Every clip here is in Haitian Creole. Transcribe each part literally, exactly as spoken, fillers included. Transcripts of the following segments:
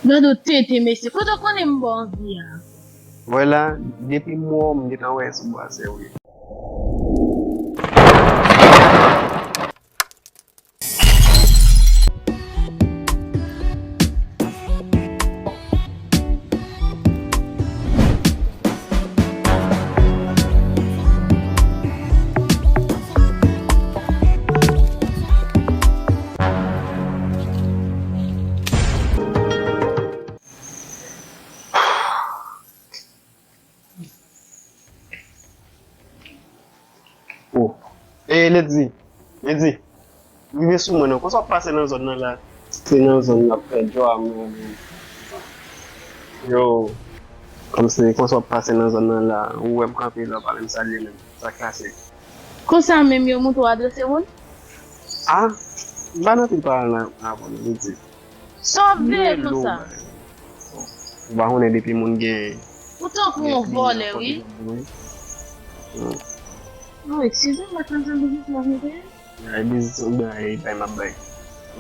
Gad yon tete, mesye. Kote w konnen m ba w anvi a? Vwala, depi m wè w, m gentan wè sou bwa sè w ye. Oh. E Lady, Lady, rive sou mwen non. Konsa w ap pase nan zòn nan la. Se nan zòn n ap fè djòl a mwen menm. Yo, kòmsi konsa w ap pase nan zòn nan la. Ou wè m kanpe la, w pa menm salye menm. Sa k pase? Konsa menm yo moute w adrese moun? Ah, m pa nan pil pale nan avè w non, Lady. Sa w ap veye konsa? Ou pa konnen depi moun gen. Ou tankou yon vòlè, wi. Wi, eskize m, mwen t ap tann biznis la vin peye. Ay, biznis an bay, bay m ap bay.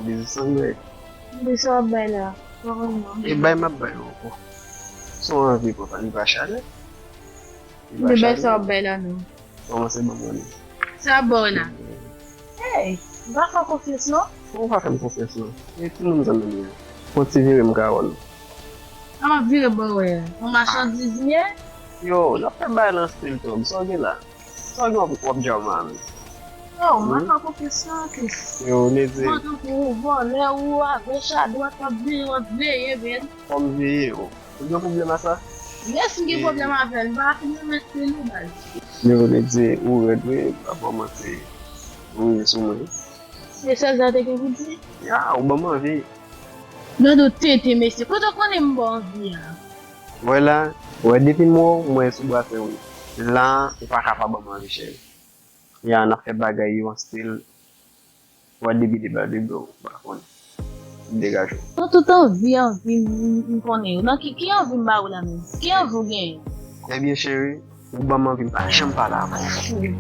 Biznis an bay. Biznis an bay la. E bay m ap bay ankò. Se yon anvi papa, li pa chalè. Li pa chalè. Bay sa w ap bay la, non. Kòman se ban mwen li? Sa ap ba w la. Hey, m pa fè w konfyans non. Ou pa fè m konfyans non. E timoun zanmi m ye. Fon ti vire m ka wè l. Sa m ap vire ba w wè a. Yon machandiz m ye? Yo, n ap fè bagay lan stil tòg. Sa w gen la? Sa w gen w ap, w ap djòl mami? Oh, m pa fè w konfyans non, Chris. Yo, Lady. Mwen tankou ou vòlè, ou a goch a dwat, w ap veye, w ap veye, men. Fò m veye, oh. Ou gen pwoblèm a sa? Yes, m gen pwoblèm avè l. M pa fin renmen stil ou, baz. Yo, Lady, ou rèd wi, m pa ba w manti. Ou rive sou mwen. Se sèl sa w te gen pou di? Ya, ou ban m anvi. Gad yon tete, mesye. Kote w konnen m ba w anvi a? Vwala, wè depi m wè w, m wè sou bwa sè w ye. La, ou pa ka pa ban m anvi, cheri. Ya, n ap fè bagay yo an stil. Wè depi de ba de bro, ou pa konn. Degaje w. Nan tout anvi, anvi m, m, m konnen yo. Nan ki, ki anvi m ba ou la menm? Ki anvi w genyen? Ebyen, cheri, ou ban m anvi m pa janm pale avè w.